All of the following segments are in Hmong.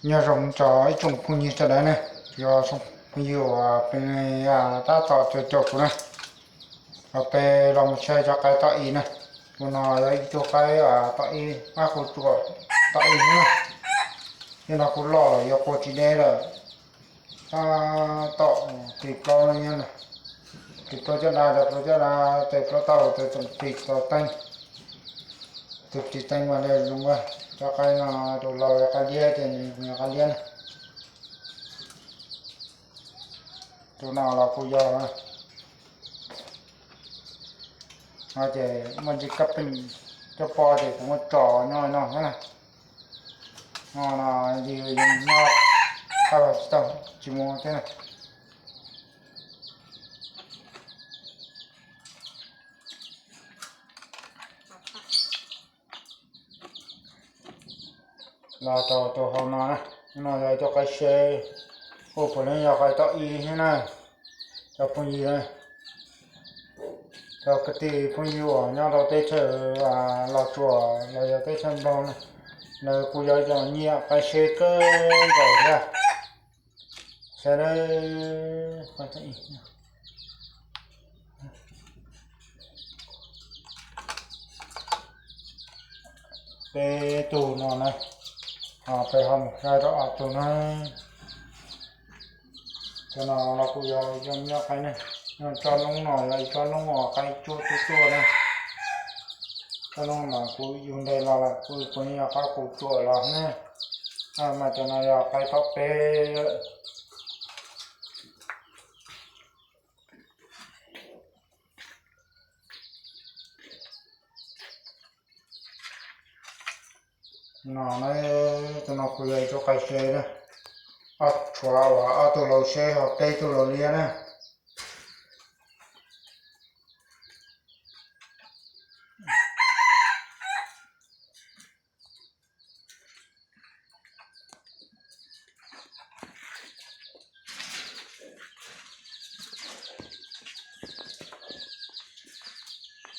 Nyob zoo rau ib tsoom phooj ywg sawv daws na, yog tsoom phooj ywg uas peb tab tom caum kuv na, los peb los mus saib cov qaib tom ib na. Tus no yog ib tug qaib tom ib, qaib qus tsuam tom ib na. Yog no kuv loj lawm, yog qua tsis deb lawm. Tab tom kis plaub no nyob na, kis plaub caj dab, cov plaub caj dab, tes plaub tauj, tes txoom plis tau teeb, tes plis teeb mas zoo. Cov qaib no, tus laus yog qaib liab ces nws yog qaib liab na. Tus no los kuv yog no ces muaj ntsis kab peem coj pob ces kuv muab tso nyob no xwb na. No no, yus nyob qab tsis tau, tsis mus thiab na. Los rau tus hauv no na, no yog ib tug qaib seb, kuj puav leej yog qaib tom ib thiab na. Cov phooj ywg, cov kwv tij phooj ywg uas nyob rau teb chaws Los Tsuas los yog teb chaws Nplog na, lawv kuj yuav cov nyiam qaib seb kawg nkaus thiab. Saib, peb tug no na, peb ho mus saib rau ob tug na. Cov no los kuj yog cov nyiam qaib ne, tsob noob no yog ib tsob noob uas qaib tsuab tuaj tuaj na. Tsob noob no kuv yug nte los lawm, kuv puav leej yog qaib qus tsuam los ne. Mas cov no yog qaib tom peb. No na, tus no kuj yog ib tug qaib seb na, ob tshuav uas ob tug laus seb ho peb tug laus liab na.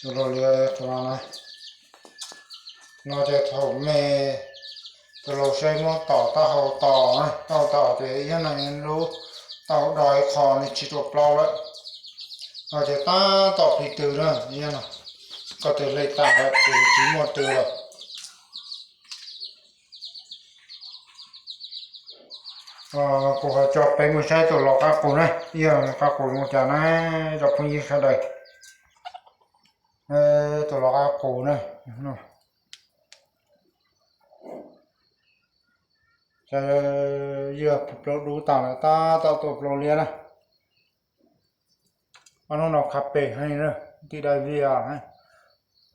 Tus laus liab tus no na, no ces thaum me tus laus seb muab tom taub hau tos na, taub hau tos ces yog no lub taub hau do ib qho nws tsis tuam plaub lawm, no ces tab tom plig tw na, yog no koj twb hle tas lawm ces tsis muaj tw lawm. Kuv ho tso peb mus saib tus laus qaib qus na, yog qaib qus zoo cas na, cov phooj ywg sawv daws. Tus laus qaib qus na, yog plaub dub tas lawm, tab tom tuaj plaub liab na. Ob hnub no khav pem heev na, tim dais vias,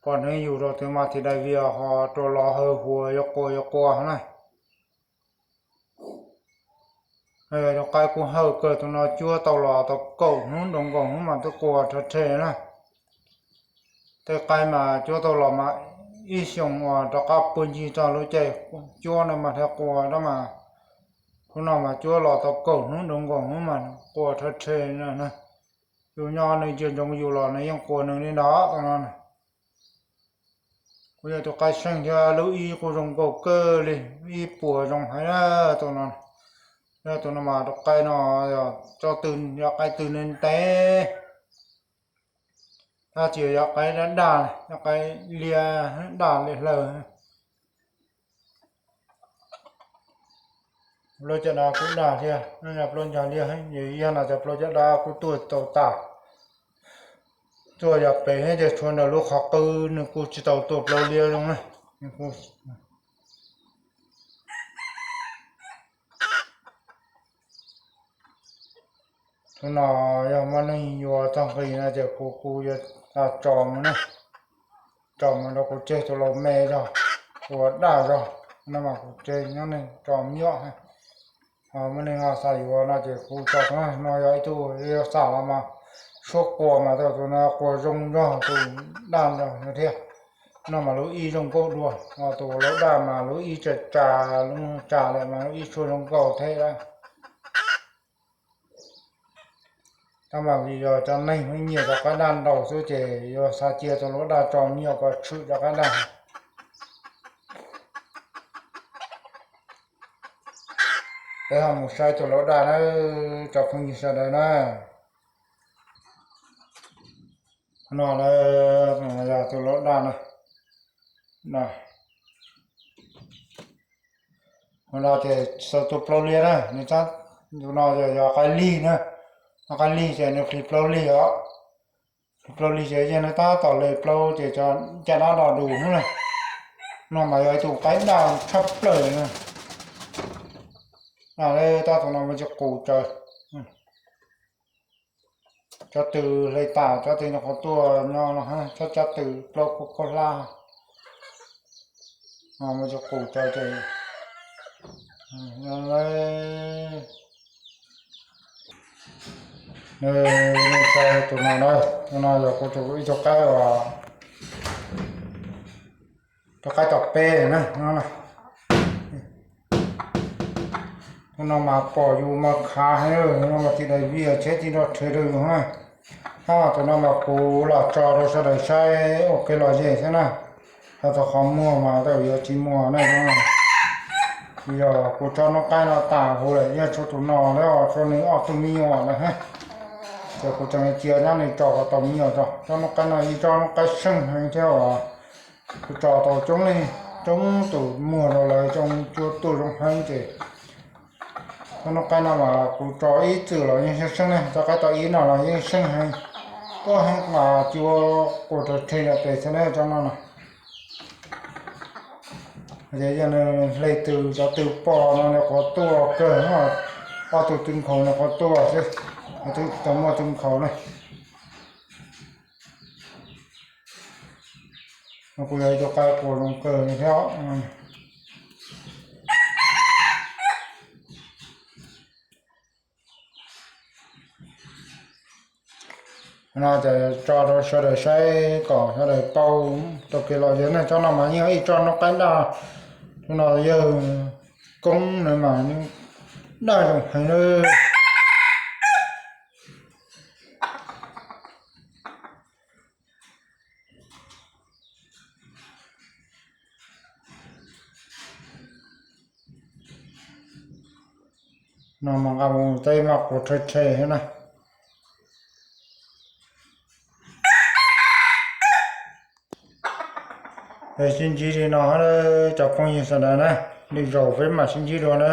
pom neeg yug rau twg mas tim dais vias ho rua los hawv huas yuav quas yuav quas na. Tus qaib kuj hawj kawg, tus no cuab tau los tau kaum hnub nroo nkaus hnub mas twb quas rhe rhe na. Tej qaib mas cuab tau los mas ib xyoos uas rov qab pw ncig txog lub caij cuab no mas thiaj quas, tab mas hnub no mas cuab los tau kaum hnub nroo nkaus hnub mas quas rhe rhe na. Yus nyob nws ntsia ntsoov yus los nws yeej quas nws li ntawd tus no. Kuj yog tus qaib seej thiab lub ib kuj zoo nkauj kawg li, ib puas zoo heev tus no. Yog tus no mas tus qaib no yog tso tw, yog qaib tw ntev ntev, tab sis yog qaib daj daj, yog qaib liab daj li hlaws. Plaub caj dab kuj daj thiab, plaub ncag liab, yog no cov plaub caj dab kuj tuaj tau tas. Tuaj yog pem ces tshuav ntawm lub qhov qwb nws kuj tsis tau tuaj plaub liab zoo na. Tus no yog muaj neeg yuav txog nqis no ces kuv kuj yuav tso mus na, tso mus rau kuv tseg tus laus me zog, tus daj zog no mas kuv tseg nyob neeg tso nyuaj. Muaj neeg ho xav yuav no ces kuv tso no yog ib tug yuav xam los mas suab quas mas tau tus no quas zoo zog tus daj zog no thiab. No mas lub ib zoo nkauj dua, tus laus daj mas lub ib tsa tsa, lub tsa lawm mas lub ib tshuav zoo nkauj thiab. Tab mas vim yog cov neeg nyiam cov qaib daj ntau xwb ces yuav xav cia tus laus daj tso nyuaj kom tshwm cov qaib daj. Peb ho mus saib tus laub daj na, cov phooj ywg sawv daws na. No yog tus laub daj na. Tus no ces xaus tus plaub liag na, nws tab, tus no yog qaib lig na. Qaib lig ces nws hliv plaub lig os. Hliv plaub lig ces yog nws tab tom li plaub ces cov daj daj do dus na. No mas yog ib tug qaib daj tshaj plaws na. Tab tus no mas tsis qus tsaws. Cov tw hle tas, cov tw nyuam qhuav tuaj nyob no, cov, cov tw plaub khaub hlab no mas tsis qus tsaws ces, tus no, tus no yog kuv tus, ib tug qaib uas, tus qaib tom peb na. Tus no mas pom yus mas khav heev, tus no mas tsis dais vij tsheb tsis nrog rhe rau yus na. Tab tus no mas kuv los tso rau sawv daws saib ua kev lom zem xwb na. Hais txog qhov muag mas tau yuav tsis muag na. Yog kuv tso noob qaib no tas huv lawm, yog tshuav tus no thiab tshuav nws ob tug me nyuam lawm. Ces kuv tseem cia nyob nws tso kom tau me nyuam tso. Tsob noob qaib no ib tsob noob qaib seej heev thiab os. Kuv tso tau coob leej, coob tus muag rau lawv coob cuab tuaj zoo heev ces tsob noob qaib no mas kuv tso ib txwm los yeej seej seej ne, tsob qaib tau ib no los yeej seej heev. Tuaj heev mas cua quas rau rhe yom pes xwb ne tsob no no. Ces yog nws hle tw, cov tw pos no nyuam qhuav tuaj kawg, ob tug tw nkhaus nyuam qhuav tuaj xwb, tau muaj tw nkhaus na. Kuj yog ib tug qaib quas zoo kawg li thiab. No ces tso rau sawv daws saib kom sawv daws paub tau kev lom zem ne. Tsob no mas yeej yog ib tsob noob qaib daj, tus no yawg koob nws mas daj zoo heev na. No mas nqa mus teb mas quas rhe rhe thiab na. Peb sib ntsib li no, cov phooj ywg sawv daws na, lwm zaus peb mam sib ntsib dua na.